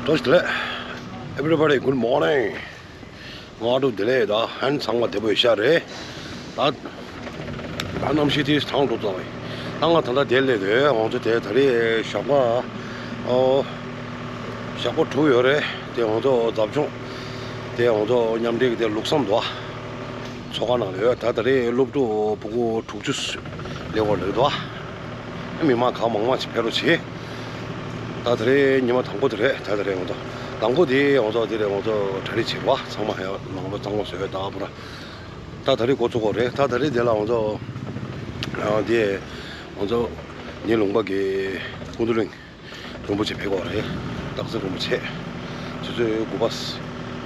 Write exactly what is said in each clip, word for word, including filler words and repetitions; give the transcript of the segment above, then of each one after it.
བཀྲ་ཤིས་བདེ་ལེགས། Everybody, good morning. སྔ་དྲོ་བདེ་ལེགས། ད་ཧན་ཚང་མ་བདེ་པོ་ཡོད་ཤག་རེད། ད་ད་གནམ་གཤིས་དེ་གྲང་འགྲོ་ཙམ་རེད། ད་ང་ད་ལྟ་དེ་སླེབས་དུས་ང་ཚོ་དེ་ད་རེས་ཞག་པ་ཨོ་ཞག་པ་དྲུག་ཡོད་རེད། དེ་ང་ཚོ་འཛབ་སྦྱོང་དེ་ང་ཚོ་མཉམ་འབྲེལ་གྱི་དེ་ལུགས་བསམ་འདུག་ཨ། ཚོགས་ཁང་ནང་ལ་ཡོད། ད་ད་རེས་སློབ་ཕྲུག་ཕྲུ་གུ་དྲུག་ཅུ་སླེབས་པ་རེད་འདུག་ཨ། མི་མང་གང་མང་མང་ཞིག་ཕེབས་རོགས་བྱེད། ད་ད་རེས་ཉི་མ་དང་པོ་དེ་རེད། ད་ད་རེས་ང་ཚོ་དང་པོ་དེ་ང་ཚོ་དེ་རེད། ང་ཚོ་གྲ་སྒྲིག་བྱེད་རོགས་ཨ། ཚང་མ་ཡར་ནང་ལོགས་གཙང་མ་བཟོས་ཡོད། ད་པུ་ར་ད་ད་རེས་འགོ་ཚུགས་པ་རེད། ད་ད་རེས་དེ་ལ་ང་ཚོ་ཨ་དེ་ང་ཚོ་ངའི་ལུང་པ་གི་ཀུན་ཏུ་གླིང་རིན་པོ་ཆེ་ཕེབས་པ་རེད། སྟག་འཚེར་རིན་པོ་ཆེ། ཆུ་ཚོད་དགུ་པ་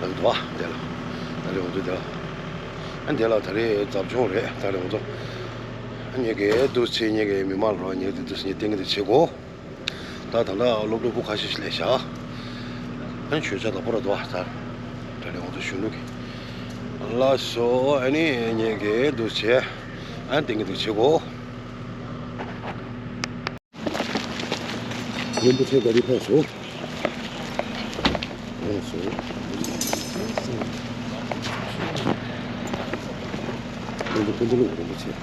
ལ་འདུག་ཨ། དེ་ལ་ད་རེས་ང་ཚོ་དེ་ལ་ཨ་དེ་ལ་ད་རེས་འཛབ་སྦྱོང་རེད། ད་རེས་ང་ཚོ་ཨ་ངེད་ཀྱི་འདུག་སེ་ངེད་ཀྱི་མི་མང་ལ་ངེད་ཀྱི་འདུག་སེ་ངེད་གཏན་གྱི་འདུག་བྱེད་དགོས། ད་ད་ལྟ་སློབ་ཕྲུག་ཕྲུ་གུ་ཁ་ཤས་ཤིག་སླེབས་ཤག་ཨ་ནི་ཞོད་ཇ་དང་པོ་ར་འདུག་ཨ། ད་ད་རེས་ང་ཚོ་གཞོན་ནུ་གི་ལགས་སོ། ཨ་ནི་ངེད་ཀྱི་འདུག་སེ་ཨ་ནི་གཏན་གྱི་འདུག་བྱེད་དགོས། རིན་པོ་ཆེ་ག་རེ་ཕེབས་སོང་། ཕེབས་སོང་། རིན་པོ་ཀུན་འདུལ་རིན་པོ་ཆེ།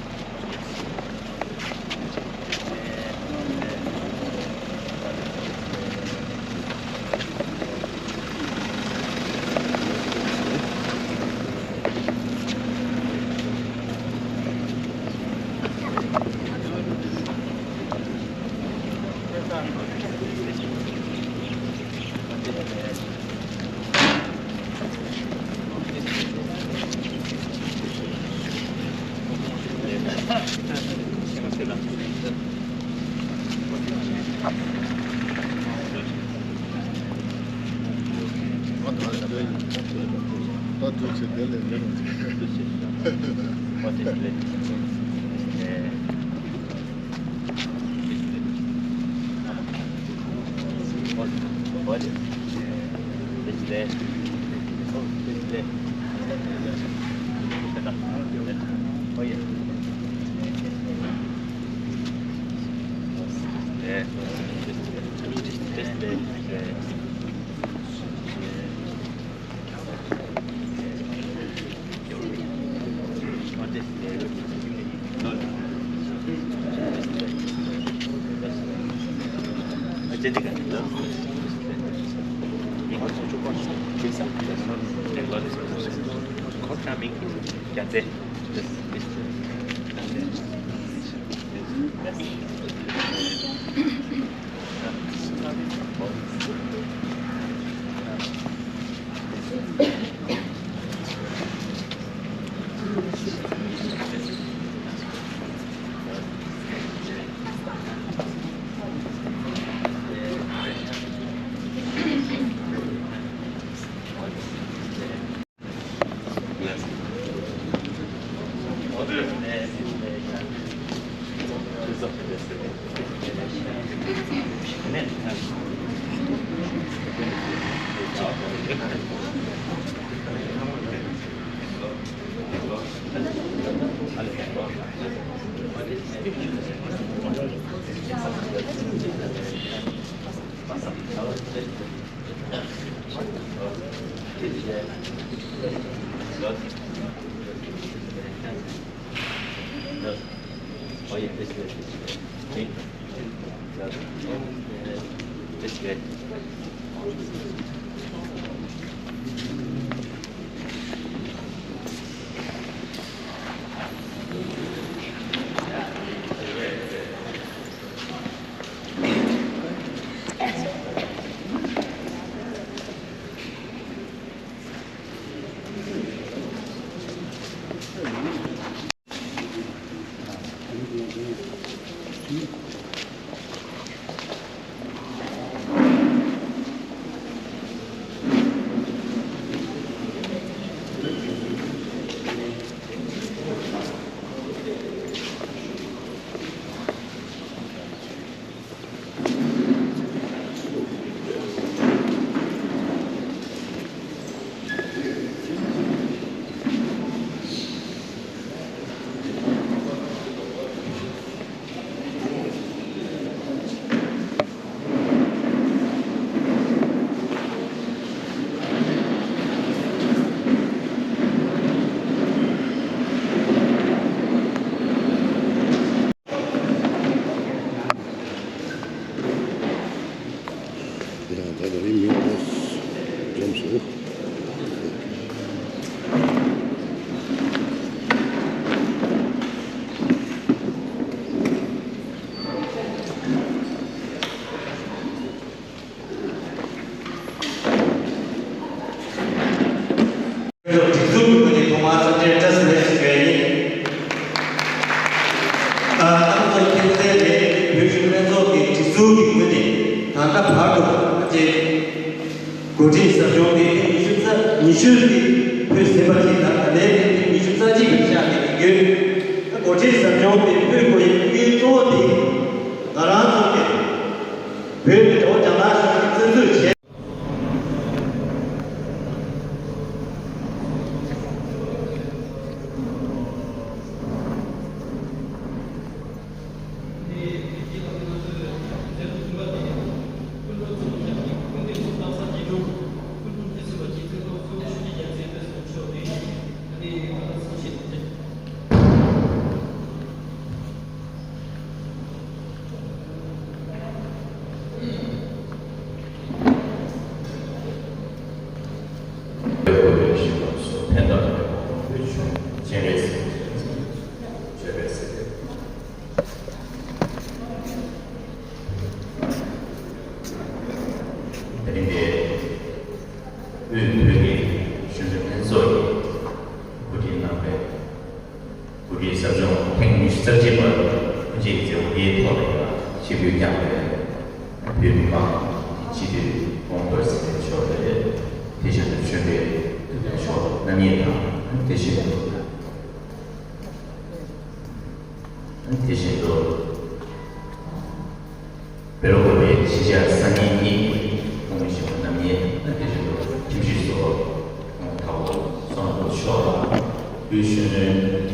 ད་ད་རིང་མི་འོང་འཇམ་སོང་། སྒྲིག་འཛུགས་ཀྱི་ངོས་ནས་ཐོག་མར་འཚམས་འདྲིའི་བཀྲ་ཤིས་བདེ་ལེགས་ཞུ་རྒྱུ་ཡིན། ཨ། ད་ལྟ་ཁྱེད་ཚོའི་དེ་བོད་གཞོན་ལྷན་ཚོགས་ཀྱི་སྒྲིག་འཛུགས་ཀྱི་ངོས་ནས་ད་ལྟ་བར་དུ་ང་ཚོའི་འགོ་ཁྲིད་ཟབ་སྦྱོང་དེ་ཐེངས་ཉི་ཤུ་རྩ་ཉི་ཤུ་དེ་ཕུལ་ཟིན་པ་ཞིག་དང་། ད་ལྟའི་དེ་ཐེངས་ཉི་ཤུ་རྩ་གཅིག་པ་ཆགས་བསྡད་ཀྱི་ཡོད། ད་འགོ་ཁྲིད་ཟབ་སྦྱོང་དེ་ཕུལ་དགོས་ཡག་གི་དམིགས་ཡུལ་གཙོ་བོ་དེ་ང་རང་ཚོ་གི་བོད་ཀྱི་འབྲེལ་བ་རྒྱ་ནག་གཞུང་གིས་བཙན་འཛུལ་བྱས། དེ་རིང་འདིར་དབུས་བོད་ཀྱི་གཞོན་ནུ་ལྷན་ཚོགས་ཀྱིས་གོ་སྒྲིག་གནང་བའི་གོ་སྒྲིག་ཟབ་སྦྱོང་ཐེངས་ཉི་ཤུ་རྩ་གཅིག་པར་དབུ་འབྱེད་མཛད་སྒོ་འདིའི་ཐོག་ལ་ཡང་ཆིབས་བསྒྱུར་བསྐྱངས་པའི་བོད་མི་མང་གི་སྤྱི་འཐུས་ཀོང་པོ་ཚེ་རིང་མཆོག་རེད། དེ་བཞིན་དུ་ཆོས་འཕེལ་ཐུབ་བསྟན་མཆོག་རྣམ་གཉིས་དང་། དེ་བཞིན་དུ། དེ་བཞིན་དུ། བོད་ལ་དགོས་པའི་ཕྱི་བྱ་ས་གནས་གཉིས་ཀྱི་ཁོངས་མི་ཞིག་རྣམ་གཉིས། དེ་བཞིན་དུ་ཁྲིམས་ཞིབ་སོགས་དང་པོ་བསོད་ནམས་ཕུན་ཚོགས་མཆོག་ལ་དབུས་གཞོན་ནུའི་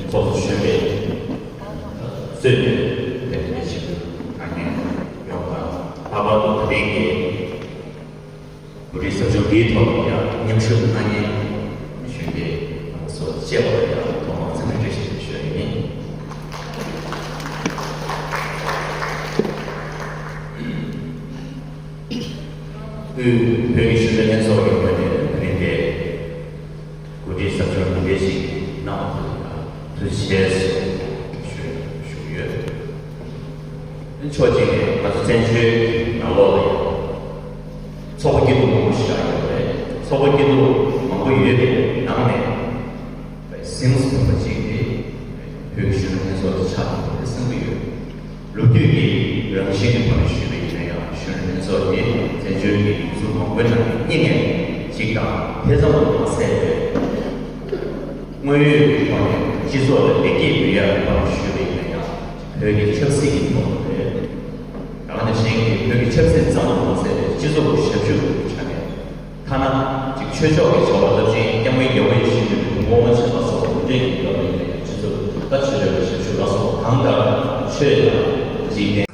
ཚོགས་གཙོ་གཞོན་པའི་གཙོས་པའི་དེ་ནས་ཆིབས་བསྒྱུར་གནང་མཁན་ཡོངས་དང་། ལྷག་པར་དུ་ད་ཐེངས་ཀྱི་གོ་སྒྲིག་ཟབ་སྦྱོང་འདིའི་ཐོག་ལ་ཡང་མཉམ་ཞུགས་གནང་མཁན་གཞོན་སྐྱེས་ཚོ་བཅས་པར་ཡང་ཐོག་མར་འཚམས་འདྲི་བཀྲ་ཤིས་བདེ་ལེགས་ཞུ་ཡ་ཡིན། དབུས་བོད་ཀྱི་གཞོན་ནུ་ལྷན་ཚོགས་ཀྱི་ངོས་ནས་དེ་རིང་འདིར་གོ་སྒྲིག་ཟབ་སྦྱོང་འདི་འདྲ་ཞིག་གནང་བ་དེ་ལ་ཐུགས་རྗེ་ཆེ་ཞུ་ཞུ་གི་ཡོད། ཕྱོགས་གཅིག་ནས་ང་ཚོ་བཙན་བྱོལ་ནང་ལོགས་ལ་ཡང་ཚོགས་པ་སྐྱིད་སྡུག་མང་པོ་ཞིག་ཆགས་ཡོད་རེད། ཚོགས་པ་སྐྱིད་སྡུག་མང་པོ་ཡོད་པའི་ནང་ནས་སེམས་སུ་ཐོན་པ་གཅིག་དེ་བོད་ཀྱི་གཞོན་ནུ་ལྷན་ཚོགས་དེ་ཆགས་ཐུབ་པ་དེ་བསམ་གྱི་ཡོད། ལོ་རྒྱུས་ཀྱི་རང་བཞིན་གྱི་ཐོག་ནས་ཞུས་པ་ཡིན་ན་ཡང་། གཞོན་ནུ་ལྷན་ཚོགས་དེ་བཙན་བྱོལ་གྱི་ཡུལ་གྲུ་མང་པོའི་ནང་ནས་རྙེད་མཁན་གཅིག་དང་། དེ་ཙམ་དུ་མ་ཟད་པའི་དངོས་ཡོད་ཀྱི་ཐོག་ནས་སྤྱི་ཚོགས་ལ་ལེགས་སྐྱེས་འབུལ་ཡག་གི་ཐོག་ནས་ཞུས་པ་ཡིན་ན་ཡང་། བོད་ཀྱི་ཆབ་སྲིད་ཀྱི་ཐོག་ནས་རེད། ད་ག་ནང་བཞིན་གྱི་བོད་ཀྱི་ཆབ་སྲིད་ཙམ་དུ་མ་ཟད་པའི་སྤྱི་ཚོགས་ཀྱི་ཞབས་ཞུ་ཆ་ནས། ཐ་ན་ཅིག་ཆོས་ཕྱོགས་ཀྱི་བྱ་བ་རླབས་ཆེན་སྐྱབས་མགོན་རྒྱལ་བ་ཡིད་བཞིན་ནོར་བུའི་དབུ་འཕང་མ་ཆེན་ལ་སོགས་གུང་ཁྲན་གྱི་སྐབས་ལ་ཡིན་ནའི་སྤྱི་ཚོགས་ཀྱི་ད་ཆོས་ཕྱོགས་ཀྱི་ཞབས་ཞུ་ལ་སོགས་གང་ལྟར་ཆོས་དང་འཇིག་རྟེན།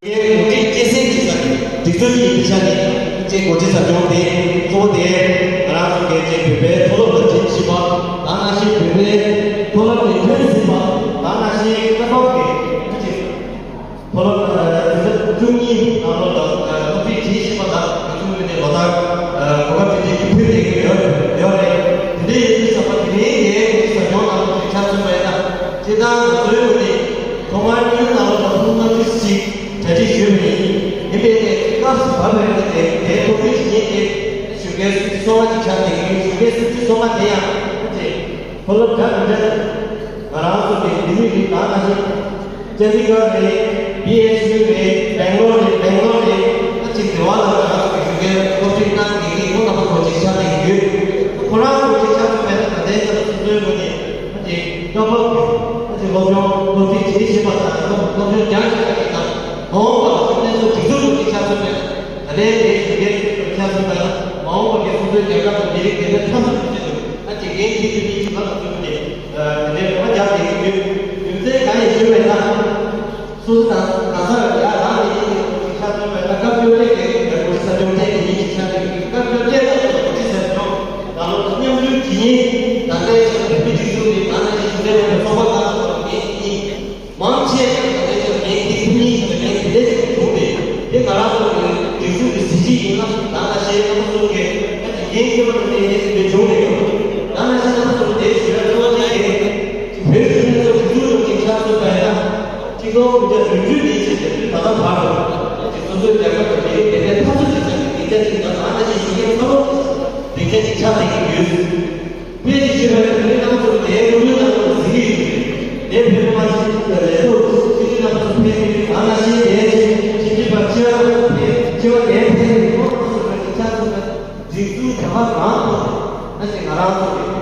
འགོ་ཁྲིད་སྐྱེད་སྲིང་བྱེད་ས་ཀྱི་སྒྲིག་འཛུགས་ཀྱི་ཡིག་ཆ་ནི་ཅེས་འགོ་ཁྲིད་ཟབ་སྦྱོང་དེ་གཙོ་བོ་དེ་ང་རང་ཚོ་གལ་ཆེ་བོད་པའི་མཐོ་སློབ་ལ་བྱེད་བཞིན་པ་དང་ནང་བཞིན་བོད་པའི་མཐོ་སློབ་ནས་ཐོན་ཟིན་པ་དང་ནང་བཞིན་སྐབས་བབ་ཀྱི་ཅེས་མཐོ་སློབ་དུས་ཚོད་བཅུ་གཉིས་ནང་ལོགས་ལ་སློབ་ཁྲིད་བྱེད་བཞིན་པ་དང་ང་ཚོའི་ངོས་ནས་ལོ་ལྟར་གོ་སྐབས་དེ་འདྲའི་ཕུལ་བསྡད་ཀྱི་ཡོད་ཡོད་རེད། དེ་འདྲའི་ཡིན་དུས་ཙམ་པ་དེ་རིང་ངས་འགོ་ཁྲིད་ཟབ་སྦྱོང་ནང་ལ་ཆ་མཚོན་པ་ཡིན་ན་སྤྱིར་བཏང་ང་ཚོའི་ངོས་ནས་ཐོག་མར་སྙིང་ནང་ལོགས་ལ་ཕུགས་ནང་ཅི་ཞིག་གྲ་སྒྲིག་ཞུས་པ་ཡིན། ཡིན་པས་ནས་སྐབས་སུ་བབས་པའི་དེ་དེའི་ཐོག་མའི་ཉིན་དེ་ཞུགས་མཁན་སུམ་ཅུ་སོ་ལྔ་ཅིག་ཆགས་བསྡད་ཀྱི་ཡོད། ཞུགས་མཁན་སུམ་ཅུ་སོ་ལྔ་དེ་ཡང་ཅེས་མཐོ་སློབ་འདྲ་མི་འདྲ་ང་རང་ཚོ་གི་འདི་མི་རིགས་ནང་ན་ཞིག་ཅན་དི་གྷར་རེད། བི་ཨེཆ་ཡུ་རེད། སྦེང་ལོར་རེད། སྦེང་ལོར་རེད། ཨ་ཅིག་འདི་བ་ལ་ང་རང་ཚོ་གི་ཞུགས་མཁན་སློབ་ཁྲིད་གནང་མཁན་གྱི་ཁོང་རྣམ་པ་ཚོ་ཅིག་ཆགས་བསྡད་ཀྱི་ཡོད། ཁོ་རང་ཚོ་ཅིག་ཆགས་ཚུལ་མེད་ན་ད་ལྟའི་ཆར་སོ་སོའི་ངོས་ནས་ཨ་ཅིག་སྐབས་བབ་ཀྱི་ཨ་ཅིག་སློབ་སྦྱོང་སློབ་ཁྲིད་བྱེད་བཞིན་པ་དང་སློབ་སློབ་སྦྱོང་སྦྱང་བཞིན་པ་ཅིག་དང་མ་འོངས་པ་ལ་ཤུགས་ལྡན་ཚོ་སྒྲིག་འཛུགས་ཀྱི་ཆ་ཚང་མེད། ད་ལྟའི་འདིའི་གཞི་རྒྱའི་ཚུལ་དུ་ཆ་ཚང་མེད་ན་མ་འོངས་པ་གི་སོ་སོའི་རྒྱལ་ཁབ་དང་མི་རིགས་དེ་འདྲ་འཐབ་ཐུབ་ཀྱི་ཆེད་དུ་ཨ་ཅེ་འགན་འཁྱེར་རྒྱུ་མིན་གྱི་ལམ་ལ་བཙུགས་ནས་དེ་འདྲའི་འོ་རྒྱབ་བསྡད་ཀྱི་ཡོད། རྒྱུ་མཚན་གང་ཡིན་ཞུས་པ་ཡིན་ན། སོ་སོ་དང་གང་ཟག་ཡ་རང་གི་ཡིན་གྱི་ཆ་ཚང་མེད་ན་སྐབས་བཅོ་བརྒྱད་ཀྱི་རྒྱལ་པོ་ས་སྐྱོང་ཐེངས་ཀྱི་ཡིན་གྱི་ཆ་ཚང་མེད་ཀྱི་སྐབས་བཅོ་བརྒྱད་ནང་དུ་གོ་སྒྲིག་ཟབ་སྦྱོང་ནང་ལོགས་མཉམ་ཞུགས་བྱེད་ཉིན་ད་ལྟའི་ཆར་བོད་མི་སྒྲིག་འཛུགས་ཀྱི་ནང་ནས་ཞུགས་འབྲེལ་བའི་ཚོགས་པ་ཁག་ཏུ་ངེད་གཉིས། མང་ཆེ་བ་ལས་ཀྱང་ངས་ཁྱེད་ཐུགས་ཉིད་ཀྱི་ངས་དེ་འདྲ་ཞིག་བྱུང་སྟེ། དེ་ང་རང་ཚོ་གི་སྒྲིག་འཛུགས་ཀྱི་གཟི་བརྗིད་ཡིན་ལ་ད་ང་ཞེས་རྣམ་པ་ཚོ་གིས་ཨ་ཅེ་འགན་འཁྱེར་བ་དང་ལྡན་ནས་དེ་འདྲ་བྱུང་ནས་ཡོད། ད་ང་ཞེས་རྣམ་པ་ཚོ་ལ་དེ་ཞུ་ཡ་གཙོ་བོ་གཅིག་དེ་བོད་ཀྱི་སྤྱི་ཚོགས་སྒྲིག་འཛུགས་ཡོངས་ཀྱི་ཆ་ཚང་པ་ཡིན་ན་གཅིག་སྟོང་དགུ་བརྒྱ་བདུན་ཅུ་ནས་བྱས་ཏེ་ད་ལྟ་བར་དུ་ཨ་ཅེ་སོ་སོའི་རྒྱལ་ཁབ་དང་མི་རིགས་དེ་འདྲའི་འཐབ་རྩོད་བྱེད་ས་ཀྱི་སྡིངས་ཆ་ཅིག་དང་ད་ང་ཞེས་ཞུ་མཁན་ཚོ་སྡིངས་ཆ་ཅིག་ཆགས་བསྡད་ཀྱི་ཡོད། དཔེ་ཅིག་བཤད་པ་ཡིན་ན་བོད་རྣམ་ཚོ་དེའི་ཀླུ་ཀླུ་ནང་ལ་གཟིགས་ཀྱི་ཡོད་རེད། དེ་བོད་པ་ཞིག་ལས་ཐོག་ཅི་ཅི་རྣམ་ཚོ་ཕན་ཡོད་རེད། ང་ན་ཤེས་དེ་ཅི་ཅི་ཅི་པ་ཅི་བ་ཕན་ཅི་བ་དེ་ཕན་ཡོད་ཁོ་རྣམ་ཚོ་གི་ཆ་ཚང་གི་སྒྲིག་འཛུགས་བྱ་བ་གང་ཐོག་ནས་ང་ཞིག་ང་རང་ཚོ་རེད།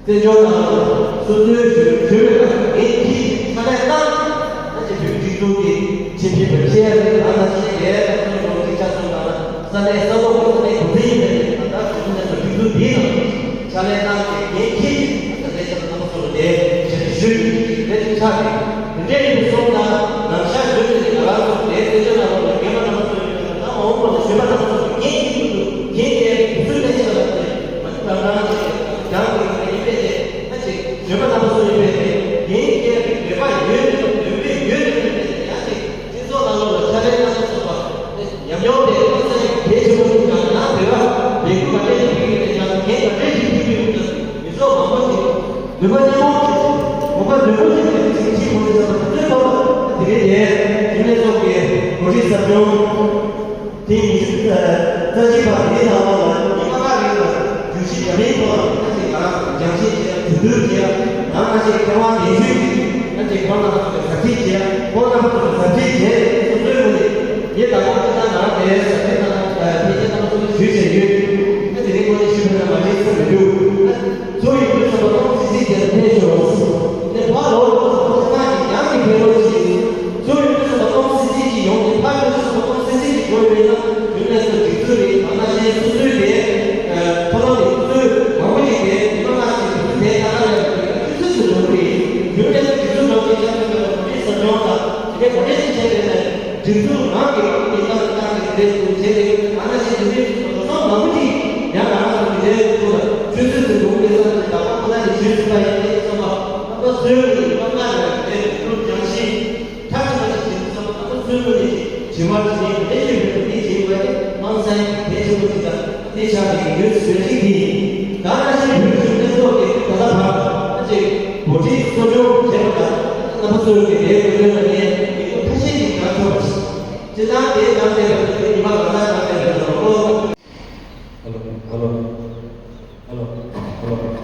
བཙན་བྱོལ་ནང་ལ་སོ་སོའི་ཞུ་ཞུ་བའི་ཁ་ཐུག་ངས་ཁྱི་ཕྱག་ལས་བཏང་། ད་ཅི་བོད་སྒྲིག་འཛུགས་ཀྱི་ཆེད་ཕེབས་པ་ཆེ་ཡ་རེད། ང་ད་ཅི་རེད་ད་ཚོ་ཡོང་གི་ཆ་སོང་ན་ས་གནས་ས་ཐོག་གི་ས་གནས་གོང་ཚད་ཡིན་པའི་ད་ལྟ་གཞོན་ནུ་ཚོ་སྒྲིག་འཛུགས་འདིའི་ནང་ཕྱག་ལས་གནང་སྟེ་ངས་ཁྱི་ད་ལྟའི་ཆ་ལ་ཚང་མ་ཚོ་ལ་དེ་ཞུ་ཞུ་རེད་ཅིག་ཆགས་རེད། དེ་འདྲ་ཡིན་པ་སོང་ན་ནམ་ཞག་རྒྱུན་དུ་ནས་ང་རང་ཚོ་དེ་བཙན་བྱོལ་ནང་ལོགས་ལ་རྒན་པ་རྣམ་པ་ཚོ་ཡོད་ན་ད་མ་འོངས་པ་ལ་གཞོན་པ་རྣམ་པ་ཚོ་ངས་ཁྱི་ཁྱི་དེ་དུས་ཚོད་ལ་ཆ་ལ་དེ་མ་ནི་རང་རང་ཅིག་རང་གི་ཡིན་པས་དེ། ད་ཅིག་བརྗོད་པ་ལྟ་བུ་སོགས་ཡིན་པས་ཏེ། ངའི་སྐད་ཀྱི་འདོད་པ་ཡོད་དེ་འདོད་པའི་ཡོད་དེ་འདོད་པས་ཡང་ཅིག་སྤྱི་ཚོགས་ནང་ལོགས་ལ་ཕྱག་ལས་གནང་ཐུབ་པ། ཉམས་མྱོང་དེ་ཁོང་ཚོས་གལ་ཆེན་པོ་ཞིག་དང་ཡང་དེ་བ་ལས་འགུལ་ག་འདྲས་ཤིག་ཕུལ་གྱི་རེད་ཀྱང་འགན་ག་འདྲས་ཤིག་ཕུལ་གྱི་ཡོད་ཀྱང་མི་ཚོགས་མང་པོ་ཞིག་འདོད་པ་སྙན་མོ་ཞིག་གོམ་པ་མདུན་སྤོ་ཞིག་ལས་ཅིག་ཅིག་ཁོང་ཚོས་བསམ་པ་དེ་ཚོའི་ཐོག་ལ་དེ་གའི་དེ་རྒྱུན་ལས་ཚོགས་པའི་གོ་སྒྲིག་ཟབ་སྦྱོང་དེ་ཉི་ཤུ་རྩ་གཅིག་པ་དེའི་ནང་ལོགས་ལ་ཉི་མ་ལྔ་རིང་ལ་བརྗོད་གཞི་འདྲ་མིན་ཐོག་ལ་ཁ་ཅིག་ང་རང་སྦྱང་བཤད་བྱས་གྲོས་བསྡུར་བྱས་ནང་ཁ་ཅིག་མཁས་དབང་གདན་ཞུས་ཀྱིས་ཁ་ཅིག་ཁོང་རྣམ་པ་ཚོ་ལ་ཟབ་ཁྲིད་བྱས་ཁོང་རྣམ་པ་ཚོ་ལ་ཟབ་ཁྲིད་བྱས་སོ་སོའི་ངོས་ནས་ངས་ད་ལྟ་ཁ་ད་ང་རང་དེའི་ཟབ་ཁྲིད་ནང་ཕལ་ཆེར་རྣམ་པ་ཚོ་ལ་ཞུས་བྱས་ཡོད། ཁ་དེ་རིང་ངོ་ནས་ཞུས་པ་ན་མ་བྱེད་ས་མི་འདུག་ཚུར་ཡོང་དུས་ཙམ་པ་སྟོང་སི་སི་བརྒྱབ་ཕེབས་ཤོག་དེ་ཕར་ལོག་དུས་ཙམ་པ་ཁོ་ཚང་གི་ཡང་གི་ཕེབས་རོགས་གྱིས། ཚུར་ཡོང་དུས་ཙམ་པ་སྟོང་སི་སི་གྱིས་ཡོང་དེ་ཕར་ཡོང་དུས་ཙམ་པ་སྟོང་སི་སི་གྱིས་འགྲོ་ཡོད་ན་རྒྱུན་ལས་སུ་སྒྲིག་འཛུགས་རེད། མ་ན་གཞན་སོ་སོའི་དེ་མཐོ་སློབ་ནས་སོ་སོའི་མང་པོ་ཞིག་དེ་མི་མང་ཞིག་སྒྲིག་འཛུགས་དེ་ལྟ་ན་ཡང་དུས་ཚོད་སུ་འགྲོ་གི་རེད། རྒྱུན་ལས་སུ་སྒྲིག་འཛུགས་ནང་གི་ཆ་ཚང་གི་གོ་སྒྲིག་ཟབ་སྦྱོང་དང་དེ་འདྲའི་གོ་སྒྲིག་ཞིག་བྱས་ཏེ་ནས། སྒྲིག་འཛུགས་ནང་གི་རང་ཉིད་ལྟར་བཏང་གི་རེད་འདུག་བྱས་ཏེ་ང་ན་ཞིག་འདི་འདྲའི་ཚོགས་མང་པོ་ཅིག་ཡང་ང་རང་ཚོ་འདི་འདྲའི་ཚོགས་ལ་ཆུ་ཚོད་ཚོད་འདུག་ལས་ས་ནས་ད་ལྟ་ཁོ་ན་ནས་ཞུས་ཟིན་པ་ཡིན་ཏེ་བསམ་པ་རྣམ་པ་ཚོའི་ངོས་ནས་དཔའ་ངར་ཡང་དེ་སྒྲུབ་སྦྱང་ཤིང་མཐའ་གཅིག་ཏུ་ཞིག་བྱེད་བསམ་པ་རྣམ་པ་ཚོའི་ངོས་ནས་དྲི་བ་དྲི་ནས་དེ་ཞིག་བོད་དུ་དེ་བྱེད་དགོས་ཏེ་དམངས་སེམས་དེ་ཆེན་པོ་ཅིག་དང་དེ་ཆགས་པའི་ཡུལ་ཟོལ་ཅིག་དེ་ཡིན། ད་ན་ཞིག་བོད་ཀྱི་སྤྱི་ཚོགས་ཀྱི་ད་ལྟ་བར་ཅིག་འགོ་ཁྲིད་གསོ་སྐྱོང་བྱེད་པ་དང་རྣམ་པ་ཚོའི་གི་དེའི་དགོས་དོན་ལ་ངས་མི་ཁ་ཤས་ཀྱིས་གང་ཐུབ་པ་ཅིག་སྤྱིར་བཏང་དེའི་ནང་བསྡད་པ་དེ་ཉི་མ་གང་ལྟར་ནང་བསྡད་པའི་ལོ་ལོ། ཧ་ལོ། ཧ་ལོ། ཧ་ལོ། ཧ་ལོ།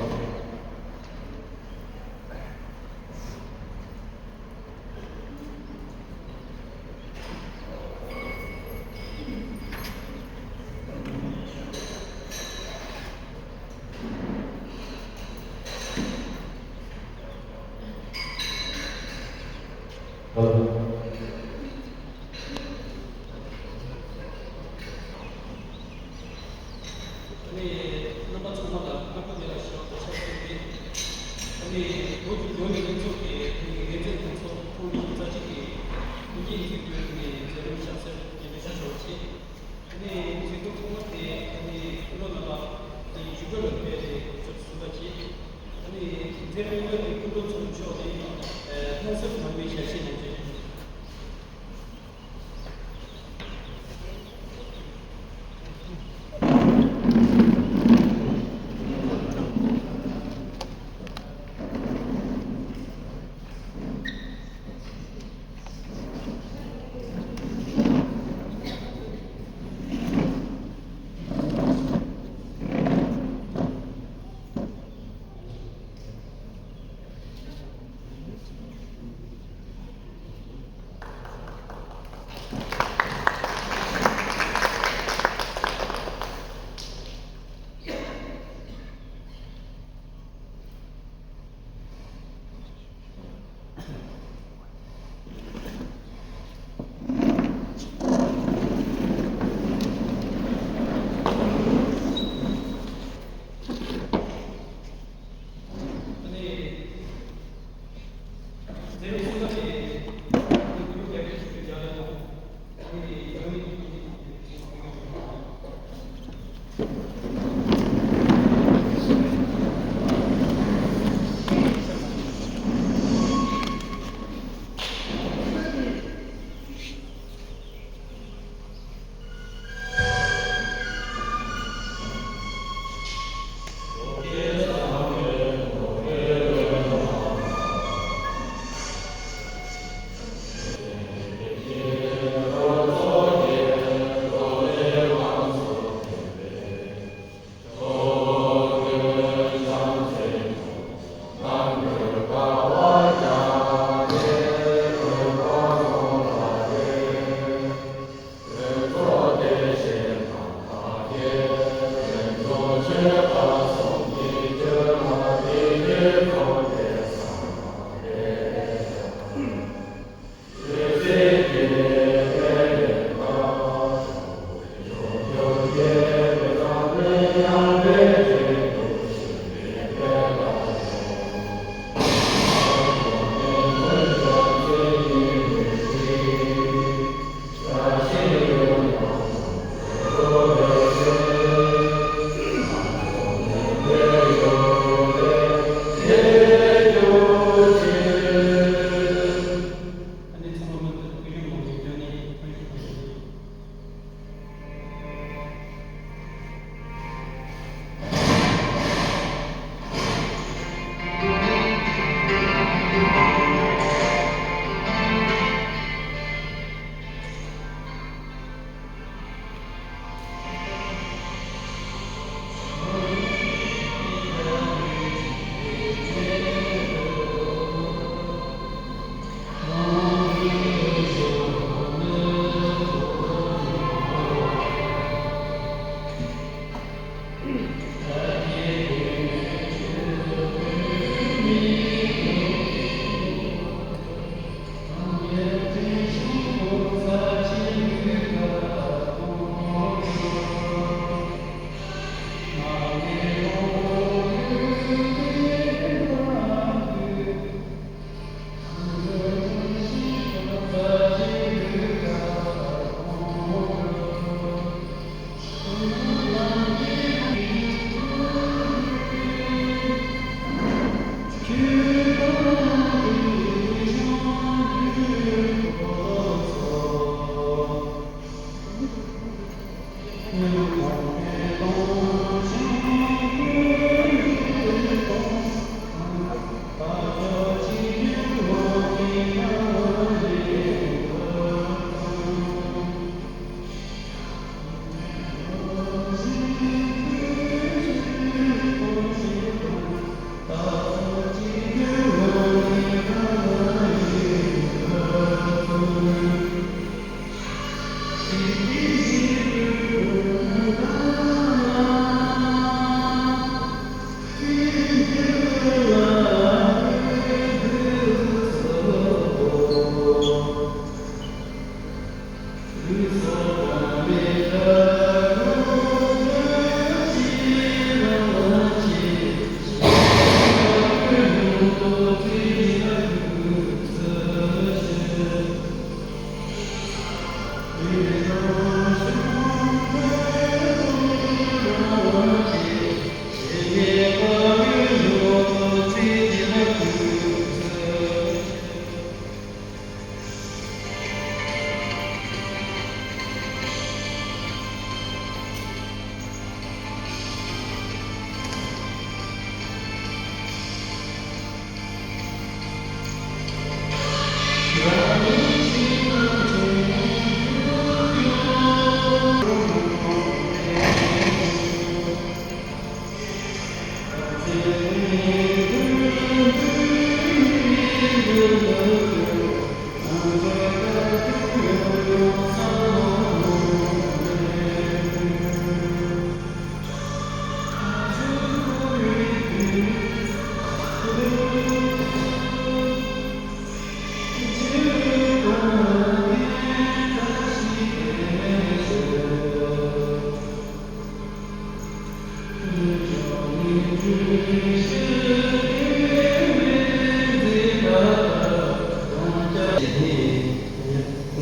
ཧ་ལོ།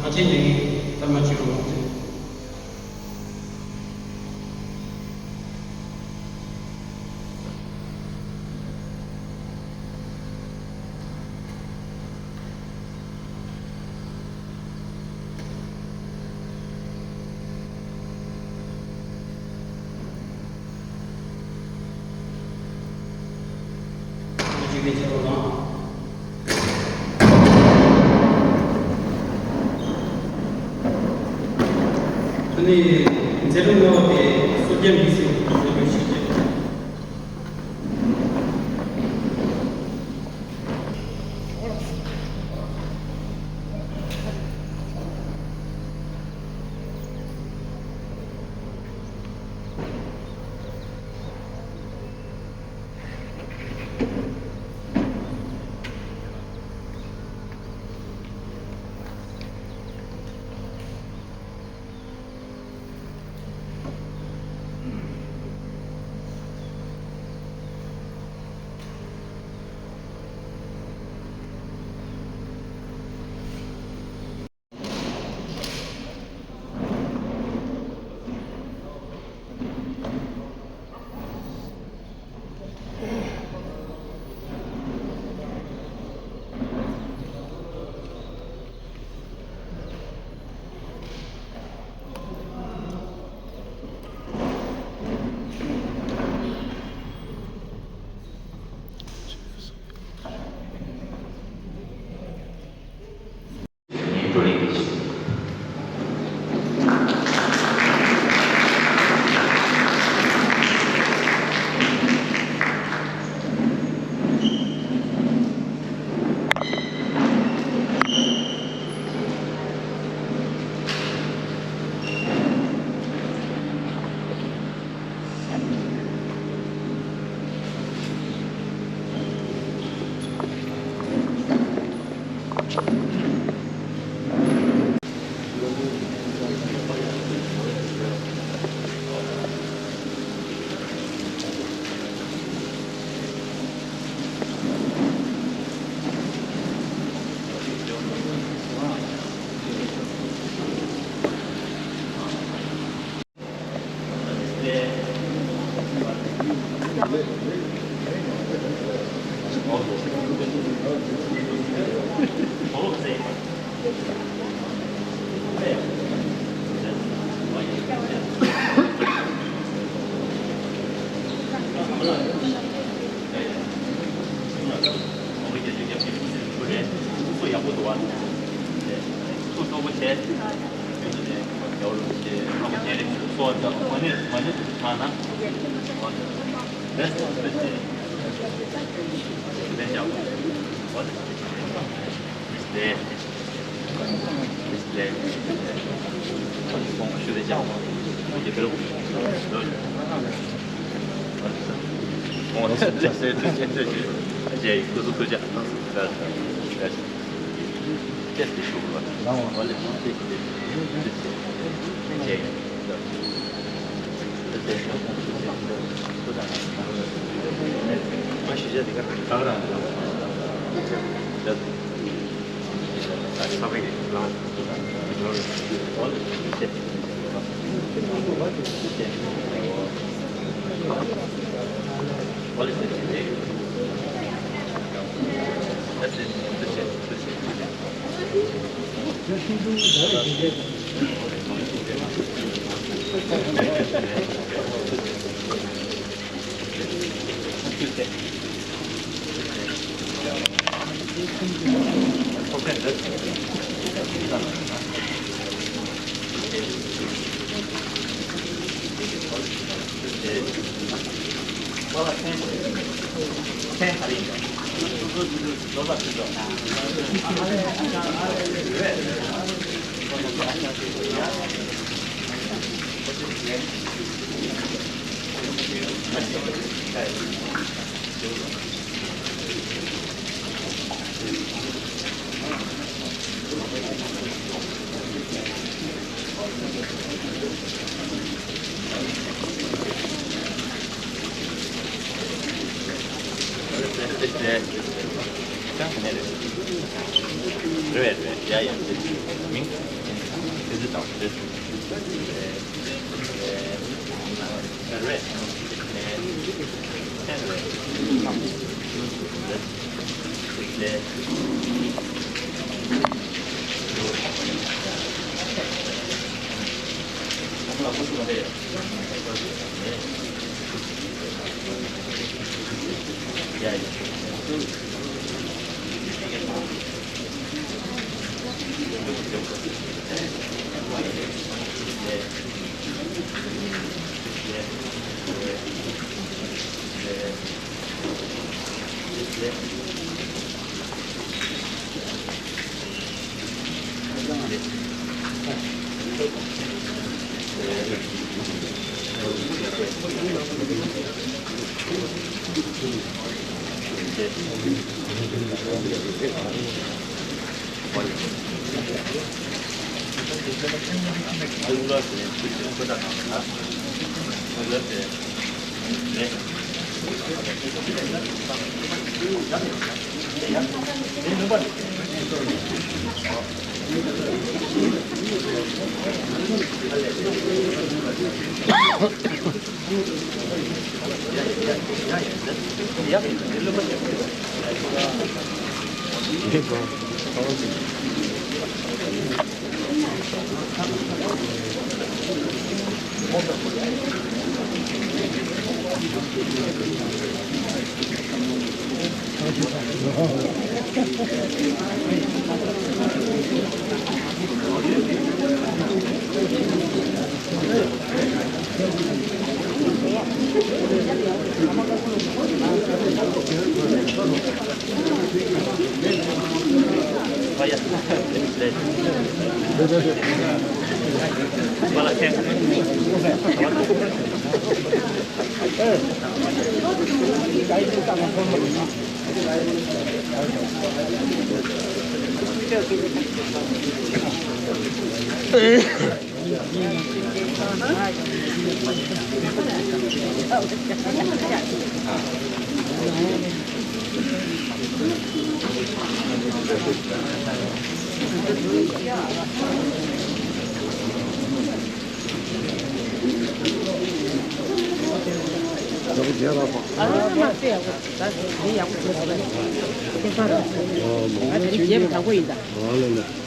ང་ཚོའི་ཉིན་ཐ་མ་བཅུ་རུ་ལོངས་ཏེ། ཨ་ནི་མཛད་རིམ་ལྔ་པ་དེ་སྲོལ་རྒྱུན་མི་སེར་གྱི་བཟོ་བཀོད་ཞིག་རེད།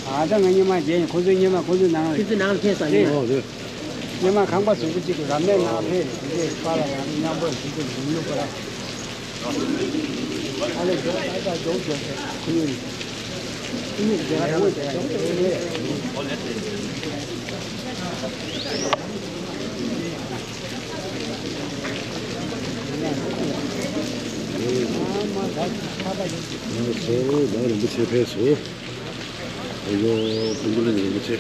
ཨ་ད་ང་ཉི་མ་རྗེས་ཁོ་ཚོའི་ཉི་མ་ཁོ་ཚོའི་ནང་ཁོ་ཚོའི་ནང་ལ་ཕེབས་སོང་ཡིན། ཉི་མ་ཁང་པ་ཟུར་པོ་གཅིག་ཏུ་རབ་གནས་ནང་ཕེབས་དེ་འདྲའི་པ་ལ་ཡང་མཉམ་པོ་ཞིག་ཏུ་མི་ལུག་པ་ར། ཨ་ལས་ཇོ་ཨ་ད་ཇོ་ཇོ་ཁོ་གཉིས་ཁོ་གཉིས་རྒྱ་གར་ཡོང་བ་དེ་ཡང་ཇོ་ཇོ་ལས། ལགས་སོ། ད་རིན་པོ་ཆེ་ཕེབས་སོང་། ཨོ་ཡོ། ཕུན་ཚོགས་གླིང་རིན་པོ་ཆེ།